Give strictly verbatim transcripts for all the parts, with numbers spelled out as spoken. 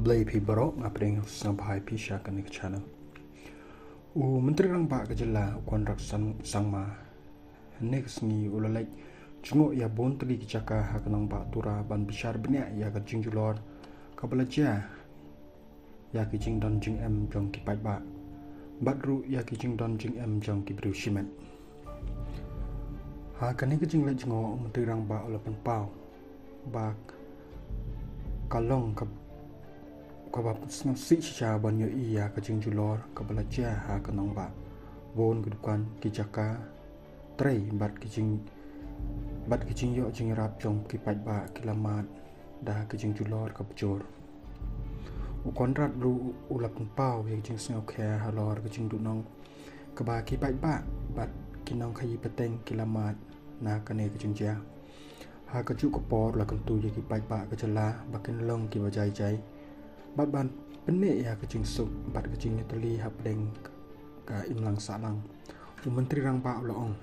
Blei phi baroh, nga pdiang sngewbha ïa phi sha kane ka channel. U Myntri Rangbah ka jylla, u Conrad Sang-, Sangma, hynne ka sngi u la leit jngoh ïa bun tylli ki jaka ha ka nongbah Tura ban bishar bniah ïa ka jingjulor kaba la jia ïa ki jingdon jingem jong ki paidbah bad ruh ïa ki jingdon jingem jong ki briew shimet. Ha kane ka jingleit jngoh, u Myntri Rangbah u la pynpaw ba ka long ka, kaba pynsngewsih shisha ban ïohi ïa ka jingjulor kaba la jia ha ka nongbah. Bun ki dukan, ki jaka trei bad ki jing, bad ki jingïoh jingïarap jong ki paidbah ki la mad da ka jingjulor kaba jur. U Conrad ruh u la pynpaw ïa ka jingsngewkhia halor ka jingduhnong kaba ki paidbah bad ki nongkhaïi pateng ki la mad na kane ka jingjia. Ha kajuh ka por u la kyntu ïa ki paidbah ka jylla ba kin long kiba jai jai bad ban pynneh ïa ka jingsuk bad ka jingïatylli hapdeng ka imlang sahlang. U Myntri Rangbah u la ong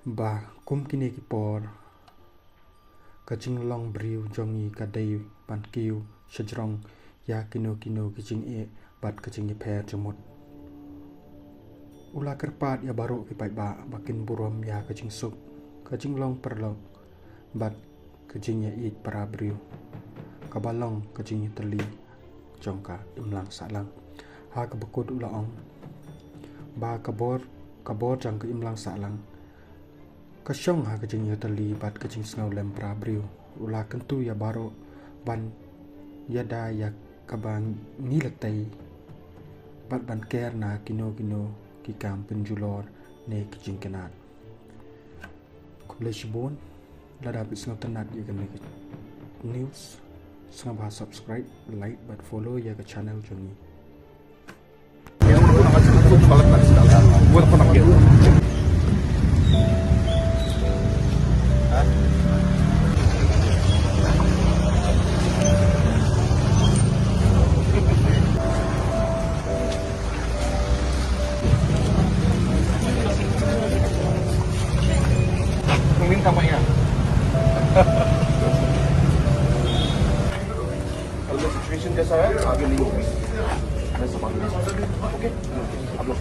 ba kum kine ki por, ka jinglong briew jong ngi ka dei ban kiew shajrong ïa kino kino ki jingeh bad ka jingïapher jingmut. U la kyrpad ïa baroh ki paidbah ba kin burom ïa ka jingsuk, ka jinglong paralok bad ka jingïaieit para briew kaba long ka jingïatylli jong ka imlang sahlang. Ha kaba kut u la ong ba ka bor, ka bor jong ka imlang sahlang ka shong ha ka jingïatylli bad ka jingsngewlem para briew. U la kyntu ïa baroh ban ïada ïa kaba ngi la tei bad ban ker na kino kino ki kam pynjulor ne ki jingkynad. Khublei shibun. Lada phi sngewtynnat ïa kane ka news, sngewbha subscribe, like bad follow ïa ka channel jong ngi. Minta maaf ya. Kalau situation जैसा है, आगे नहीं होगा। मैं संभाल लूंगा। ओके? आप लोग